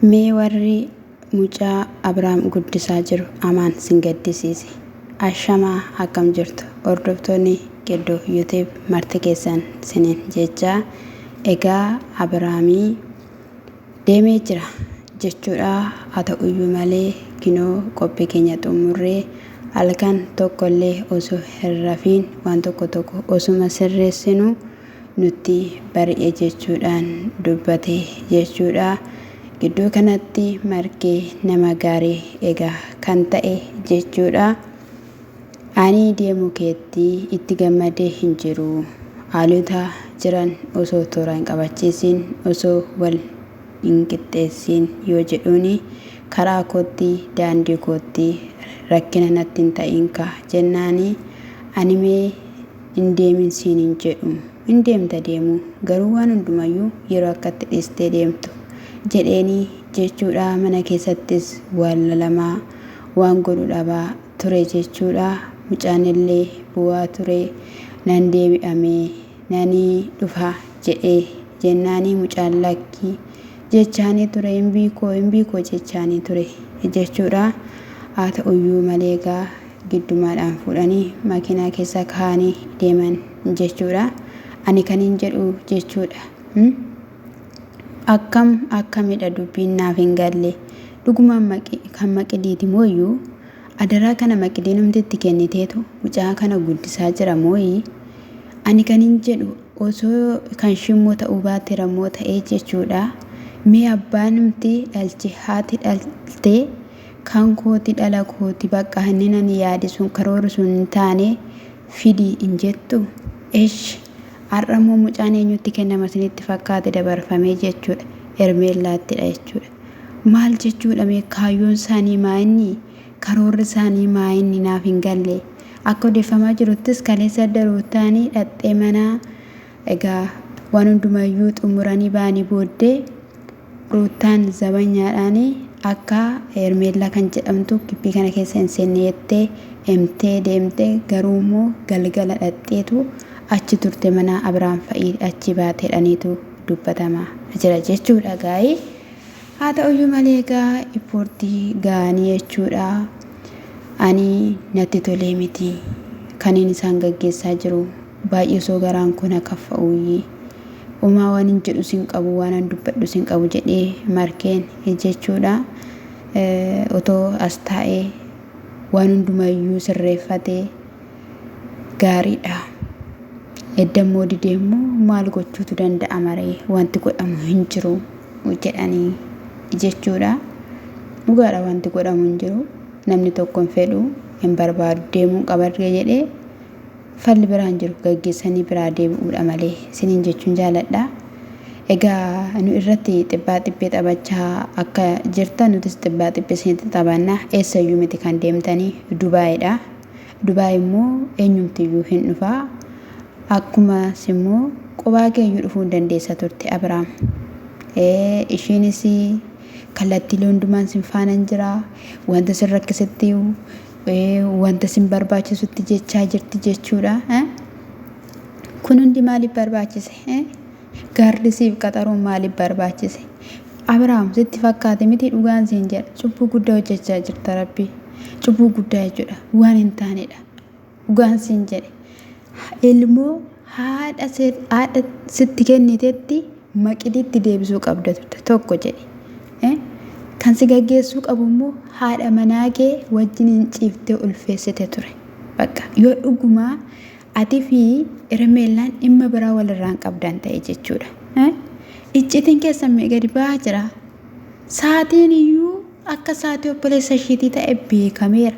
Mee warri mucaa Abraam guddisaa jiru amaan sin gaddisiise. Ashamaa akkam jirtu hordoftoonni Qeddoo YouTube marti keessan sinin jechaa egaa Abraamii deemee jira jechuudha haa ta'uyyuu malee kinoo qophii keenya xumurree halkan tokkollee osoo hin rafiin waan tokko tokko osuma sirreessinu nutti bari'e jechuudhaan dubbate jechuudha. Gidduu kanatti Margee nama gaarii egaa kan ta'e jechuudha. Ani deemuu keetti itti gammadee hin jiru. Haalota jiran osoo toora hin qabachiisin, osoo wal hin qixxeessin yoo jedhuuni karaa kootti, daandii kootti rakkina natti hin ta'inka jennaani ani mee Hin deemin siin hin jedhu. Hin deemta deemuu. Garuu waan hundumayyuu yeroo akkatti dhiistee deemtu. Jedheenii jechuudha. Mana keessattis waan lalamaa, waan godhu dhabaa ture jechuudha. Mucaanillee bu'aa ture. Nan deebi'amee nanii dhufa jedhee jennaanii mucaan lakki jechaanii ture. Hin biikoo hin biikoo jechaanii ture jechuudha. Haa ta'uyyuu malee egaa giddumaadhaan fuudhanii makiinaa keessa kaa'anii deeman jechuudha. Ani kanin jedhu jechuudha. Akkam akkamidha dubbiin naaf hin galle. Dhugumaan kan maqidiiti mooyyuu adaraa kana maqidiinumti itti kenniteetu mucaa kana guddisaa jira mooyi. Ani kanin jedhu osoo kan shimmoo ta'uu baate rammoo ta'ee jechuudha. Mee abbaanumti dhalche haati dhaltee Kan kooti dhala kooti baqqa inni ani yaade sun karoorri sun hin taane fidi hin jettu? Esh har'a immoo mucaan eenyutti kennama isinitti fakkaate dabarfamee jechuudha Hermeellaattidha jechuudha. Maal jechuudha mee kaayyoon isaanii maa inni? Karoorri isaanii maa inni naaf hin galle. Akka odeeffamaa jiruttis kaleessa adda Ruuttaanii dhaqxee mana egaa waan hundumayyuu xumuranii ba'anii booddee Ruuttaan zabanyaadhaan akka Hermeellaa kan jedhamtu gibbii kana keessa hin seenne jettee himtee deemte garuu immoo galgala dhaqxeetu achi turte mana Abiraam fa'ii achi baateedhaniitu dubbatama jira jechuudha gaa'ii. Haa ta'uyyuu malee egaa ispoortii ga'anii jechuudha. Ani natti tolee miti kaniin isaan gaggeessaa jiru baay'ee osoo garaan koo na kaffa'uuyyi. Homaa waanin jedhus hin qabu, waanan dubbadhus hin qabu jedhee Markeen jechuudha. Otoo as taa'ee waan hundumayyuu sirreeffatee gaariidha. Edda immoo didee immoo maal gochuutu danda'ama ree wanti godhamu hin jiru jedhanii jechuudha. Dhugaadha wanti godhamu hin jiru. Namni tokko hin fedhu hin barbaadu deemuun qaba erga jedhee Falli biraa hin jiru gaggeessanii biraa deebi'uudha malee isiniin jechuun jaaladha. Egaa nu irratti xibbaa xibbee taphachaa akka jirtan nutis xibbaa xibbee isinitti taphanna. Eessayyuu miti kan deemtanii Dubaayidha. Dubaay immoo eenyumtiyyuu hin dhufa. Akkumas immoo qobaa keeyyuu dhufuu hin dandeessa turte Abiraam. Ishiinis kallattiilee hundumaan sin faanan jira. Wanta sin rakkisetti wanta sin barbaachisutti jechaa jirti jechuudha. Kun hundi maaliif barbaachise? Gaarri siif qaxaruun maaliif barbaachise? Abrahaam sitti fakkaate miti dhugaan siin jedha. Cubbuu guddaa hojjechaa jirta rabbi. Cubbuu guddaa jechuudha. Waan hin taanedha. Dhugaan siin jedhe. Ilmoo haadha sitti kennitetti Maqiditti deebisuu qabda turte tokko jedhi. Kan si gaggeessuu qabu immoo haadha manaa kee wajjiniin ciiftee ulfeessite ture. Bakka yoo dhugumaa ati fi Hermeellaan dhimma biraa walirraan qabdan ta'e jechuudha. Iccitiin keessan mee gadi ba'aa jira. Saatiin iyyuu akka saatii obboleessa ishiitii ta'e beekameera.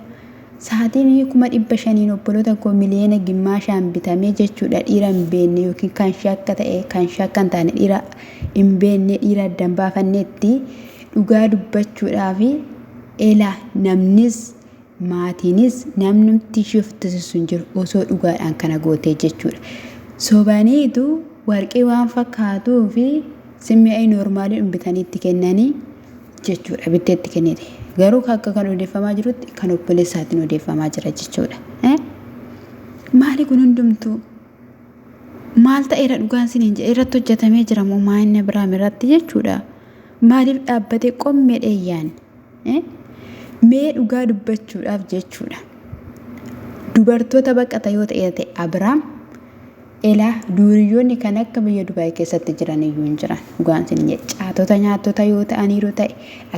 Saatiin 500,000 obboloota koo miliyoona gimmaashaan bitamee jechuudha dhiira hin beekne yookiin kan ishee akka ta'e kan ishee akka hin taane dhiira hin beekne dhiira adda hin baafannetti dhugaa dubbachuudhaaf ela namnis maatiinis namnumti ishee ofitti sisu hin jiru osoo dhugaadhaan kana gootee jechuudha. Sobaniitu warqii waan fakkaatuu fi simmi'ee noormaalii bitanii itti kennanii jechuudha bittee itti kennite. Garuu akka kan odeeffamaa jirutti kan obboleessaatiin odeeffamaa jira jechuudha. Maali kun hundumtuu? Maal ta'eera dhugaan siniin jedhe irratti hojjetamee jira moo maa inni Abiraam irratti jechuudha. Maaliif dhaabbatee qommee dheeyyaan? Mee dhugaa dubbachuudhaaf jechuudha. Dubartoota baqata yoo ta'e ta'e Abiraam elaa duuriyyoonni kan akka biyya Dubaay keessatti jiran iyyuu hin jiran. Dhugaan isin jedhe caatota nyaattota yoo ta'aniiru ta'e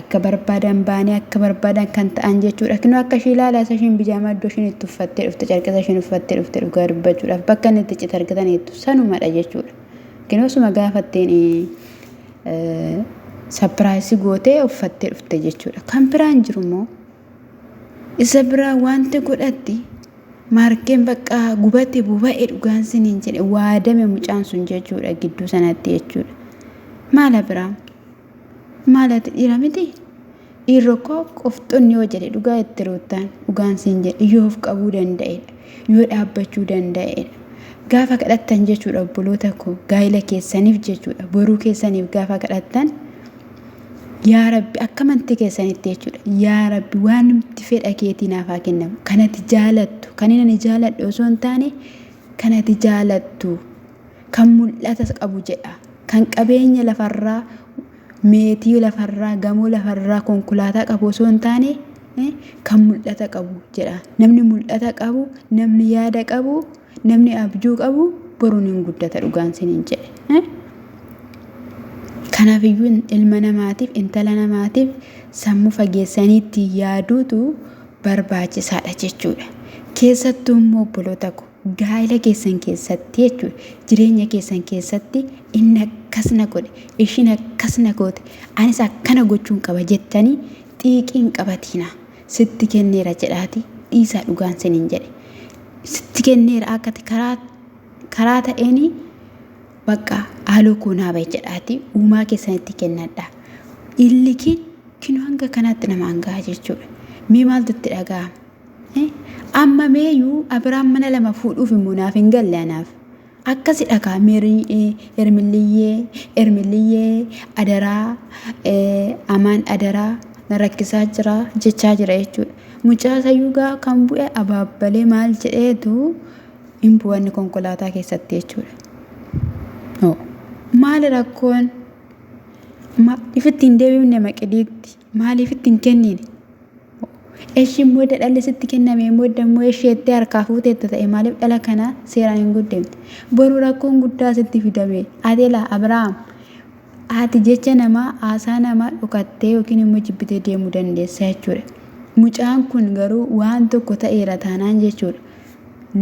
akka barbaadan baanii akka barbaadan kan ta'an jechuudha. Kinoo akka ishii ilaalaa isa ishiin bijaamaa iddoo ishiin itti uffattee dhufte carqisa ishiin uffattee dhufte dhugaa dubbachuudhaaf bakka inni itti cite argataniitu sanumadha jechuudha. Kinoo suma gaafatteen sapiraayisii gootee uffattee dhufte jechuudha. Kan biraan jiru immoo isa biraa wanti godhatti maarkeen bakka gubate boba'e dhugaan siniin jedhe waadame mucaan sun jechuudha gidduu sanatti jechuudha. Maala biraa maal ati dhiira miti dhiirro koo qofxonni yoo jedhe dhugaa itti ruuttaan dhugaan siin jedhe yoo of qabuu danda'edha yoo dhaabbachuu danda'edha. Gaafa kadhattan jechuudha obboloota koo gaa'ila keessaniif jechuudha boruu keessaniif gaafa kadhattan yaa rabbi akka amantii keessanitti jechuudha yaa rabbi waanumti fedha keetii naaf haa kennamu kan ati jaalattu kan inni ani jaaladhu osoo hin taane kan ati jaalattu kan mul'ata qabu jedha kan qabeenya lafarraa meetii lafarraa gamoo lafarraa konkolaataa qabu osoo hin taane kan mul'ata qabu jedha namni mul'ata qabu namni yaada qabu namni abjuu qabu boruun hin guddata dhugaan siniin jedhe. Kanaafiyyuu ilma namaatiif intala namaatiif sammuu fageessaniitti yaaduutu barbaachisaadha jechuudha. Keessattuu immoo obboloota koo gaa'ela keessan keessatti jechuudha jireenya keessan keessatti inni akkas na godhe ishiin akkas na goote anis akkana gochuun qaba jettanii xiiqii hin qabatiina. Sitti kenneera jedhaati dhiisaa dhugaan siniin jedhe. Sitti kenneera akkati karaa karaa ta'een bakka haaloo koo naa bahi jedhaati uumaa keessanitti kennadha. Illikiin kinoo hanga kanaatti nama hanga'a jechuudha. Mee maaltu itti dhaga'ama? Amma meeyyuu Abiraam mana lama fuudhuuf immoo naaf hin galle anaaf. Akkasidha kaa meerii Ermilliyyee Ermilliyyee adaraa amaan adaraa na rakkisaa jira jechaa jira jechuudha. Mucaa sayyuu gaa kan bu'e abaabbalee maal jedheetu hin bu'anni konkolaataa keessatti jechuudha. Maali rakkoon? Maaliif itti hin deebifne maqidiitti? Maaliif itti hin kennine? Eshiin booda dhalli sitti kennamee booda immoo esheettee harkaa fuuteetta ta'e maaliif dhala kana seeraan hin guddifne? Boru rakkoon guddaa sitti fidame. Ati elaa Abiraam ati jecha namaa haasaa namaa dhokattee yookiin immoo jibbitee deemuu dandeessa jechuudha. Mucaan kun garuu waan tokko ta'eera taanaan jechuudha.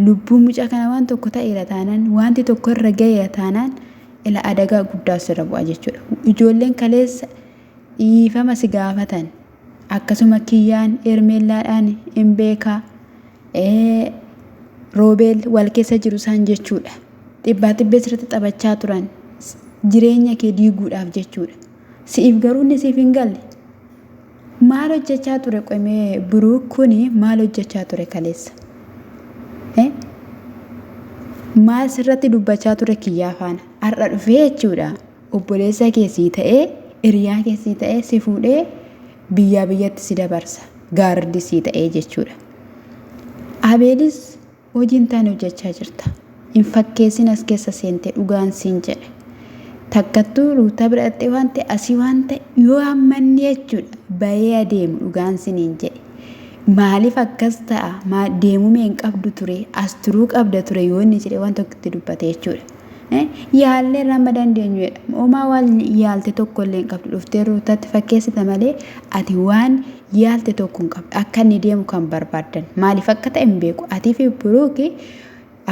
Lubbuun mucaa kana waan tokko ta'eera taanaan wanti tokko irra ga'eera taanaan ila adagaa guddaa sirra bu'a jechuudha. Ijoolleen kaleessa dhiifama si gaafatan akkasuma kiyyaan hermeellaadhaan hin beekaa roobeel wal keessa jiru isaan jechuudha. Dhibbaa xibbee sirriitti taphachaa turan jireenya kee diiguudhaaf jechuudha. Si'iif garuu inni siif hin galle. Maal hojjechaa ture qomee Biruuk kuni maal hojjechaa ture kaleessa? Maal sirratti dubbachaa ture kiyyaa faana? Har'a dhufee jechuudha. Obboleessa kee sii ta'ee hiriyaa kee sii ta'ee si fuudhee biyyaa biyyatti si dabarsa. Gaardi sii ta'ee jechuudha. Abeelis Hojii hin taane hojjechaa jirta. Hin fakkeessin as keessa seente dhugaan siin jedhe. Takkattuu ruutaa bira dhaqxee waan ta'e asii waan ta'e yoo ammanni jechuudha bahee adeemu dhugaan siniin jedhe. Maaliif akkas ta'a maa deemuu mee hin qabdu ture as turuu qabda ture yoo inni jedhe waan tokko itti dubbate jechuudha. Yaallee irraa amma dandeenyu jedha. Homaa waan yaalte tokko illee hin qabdu. Dhuftee ruutatti fakkeessita malee ati waan yaalte tokko hin qabdu. Akka inni deemu kan barbaaddan. Maaliif akka ta'e hin beeku. Atii fi Buruuki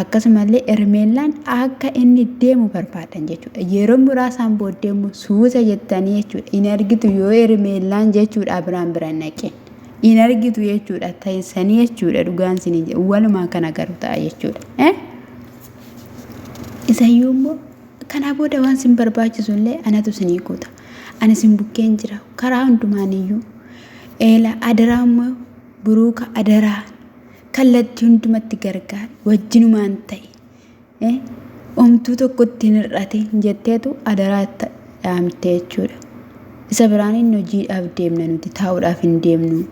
akkasumallee Ermeellaan akka inni deemu barbaadan jechuudha. Yeroo muraasaan booddee immoo suuta jettanii jechuudha. Hin argitu yoo Ermeellaan jechuudha Abiraan bira naqe. Hin argitu jechuudha. Teessanii jechuudha dhugaan isin jedhu. Walumaa kana garuu ta'a jechuudha. Isayyuu immoo kanaa booda waan sin barbaachisu illee anatu isinii guuta. Ani isin bukkeen jira karaa hundumaaniyyuu. Eela adaraa immoo buruuka adaraa kallattii hundumatti gargaari wajjinumaan ta'e. Omtuu tokkotti hin hir'atin jetteetu adaraa itti dhaamte jechuudha. Isa biraan inni hojiidhaaf deemna nuti taa'uudhaaf hin deemnu.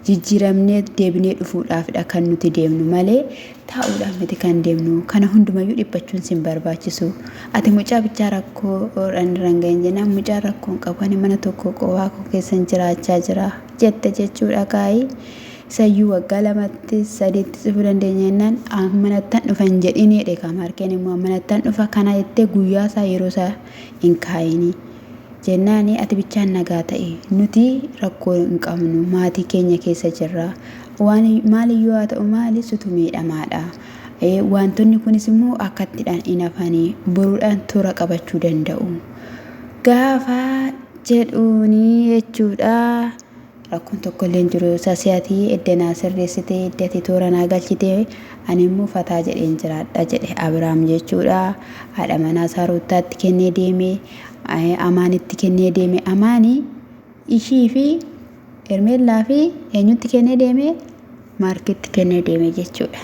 Jijjiiramnee deebinee dhufuudhaafidha kan nuti deemnu malee Taa'uudhaaf miti kan deemnu. Kana hundumayyuu dhiphachuun sin barbaachisu. Ati mucaa bichaa rakkoo irra hin gahin jennaan mucaan rakkoo hin qabu. Ani mana tokko qofaa koo keessan jiraachaa jira jette jechuudha kaayi. Isayyuu waggaa lamatti sadiitti dhufuu dandeenya jennaan manattan dhufa hin jedhiin jedhe kaa maarkeen immoo manattan dhufa kana jettee guyyaa isaa yeroo isaa hin kaayinii. Jennaani ati bichaan nagaa ta'i. Nuti rakkoo hin qabnu. Maatii keenya keessa jirra. Waan maaliyyuu haa ta'u maali situ miidhamaadha. Waantonni kunis immoo akkattidhaan hin hafani. Boruudhaan toora qabachuu danda'u. Gaafa jedhuuni jechuudha. Rakkoon tokkollee hin jiru. Sasi ati edda naa sirreessitee, edda ati toora naa galchitee, ani immoo fataa jedheen jiraadha jedhe Abrahaam jechuudha. Haadha manaa isaa Ruuttaatti kennee deeme, Amaanitti kennee deeme. Amaani ishii fi Hermeellaa fi eenyutti kennee deeme? Maarkitti kennee deeme jechuudha.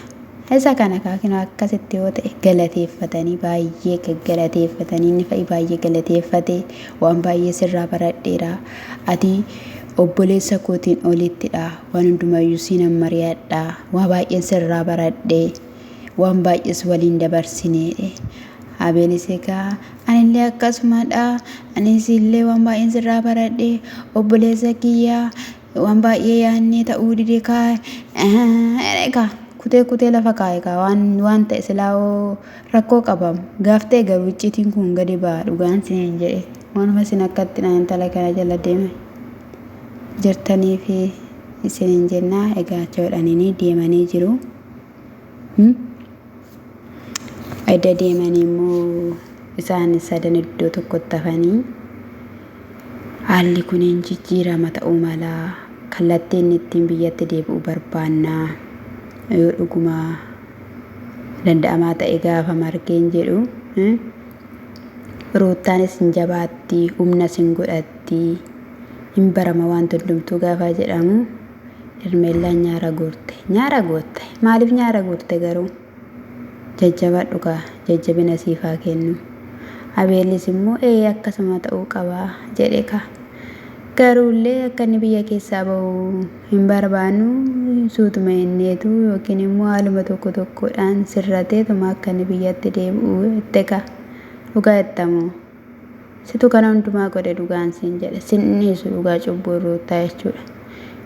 Isa kana kaakinoo akkasitti yoo ta'e galateeffatanii baay'ee gaggalateeffatanii inni fa'i baay'ee galateeffate waan baay'ee sirraa baradheera. Ati obboleessa kootiin olittidha. Waan hundumayyuu siinan mari'adha. Waa baay'een sirraa baradhe. Waan baay'ees waliin dabarsine. Abeelis egaa anillee akkasumadha. Anis illee waan baay'een sirraa baradhe. Obboleessa kiyyaa Waan baay'ee yaannee ta'uu dide kaa egaa kutee kutee lafa kaa'e kaa waan waan ta'e silaa hoo rakkoo qabam gaaf ta'e garuu icciitiin kun gadi ba'a dhugaan isiniin jedhe waanuma isin akkatti dhaan intala kana jala deema jirtanii fi isiniin jennaa egaa achi deemanii jiru. Edda deemanii immoo isaan sadan iddoo tokkotti hafanii haalli kun hin jijjiirama ta'uu mala. Kallattii inni ittiin biyyatti deebi'u barbaanna. Yoo dhuguma danda'amaa ta'e gaafa margeen jedhu Ruuttaanis hin jabaatti, humnas hin godhatti, hin barama wanti hundumtuu gaafa jedhamu Hermeellaan nyaara guurte. Nyaara guurte. Maaliif nyaara guurte garuu? Jajjabaadhu kaa jajjabina siif haa kennu. Abeelis immoo ee akkasuma ta'uu qaba jedhe kaa. Garuullee akka inni biyya keessaa ba'u hin barbaannu suutuma inneetu yookiin immoo haaluma tokko tokkodhaan sirrateetuma akka inni biyyatti deebi'u jette kaa. Dhugaa jettamoo? Situ kana hundumaa godhe dhugaan siin jedhe. Sin dhiisu dhugaa cubbuu Ruuttaa jechuudha.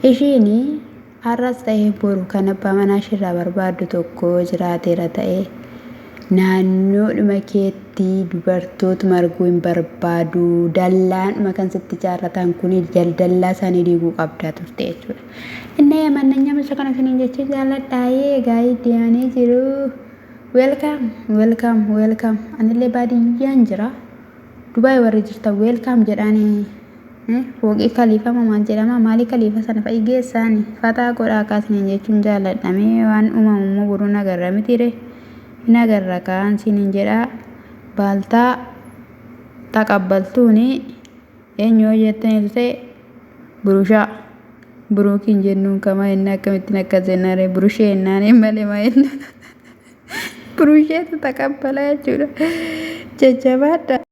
Ishiin har'as ta'ee boru kan abbaa manaa ishiirraa barbaaddu tokko jiraateera ta'ee naannoodhuma keetti dubartootuma arguu hin barbaadu. Dallaanuma kan sitti ijaarratan kun dallaa isaanii diiguu qabdaa turte jechuudha. Inni mannanya misa kana isiniin jechuu jaalladhaayee egaa deemanii jiru. Welcome welcome welcome anillee baadiyyaan jira Dubaay warri jirtan welcome jedhaani fooqii kaliifama maal jedhama maalii kaliifa sana fa'i geessaani fataa godhaa kaasiniin jechuun jaalladha mee waan uumamu immoo boruu nagarra mitiire hin agarra kaan siniin jedhaa baaltaa taqabbaltuuni eenyu yoo jettaniitu ta'e burushaa Buruukiin jennuun kamaa inni akkamittiin akkas jennaare burushee jennaaniin malee maa jenna burusheetu taqabbalaa jechuudha. Jajjabaadha.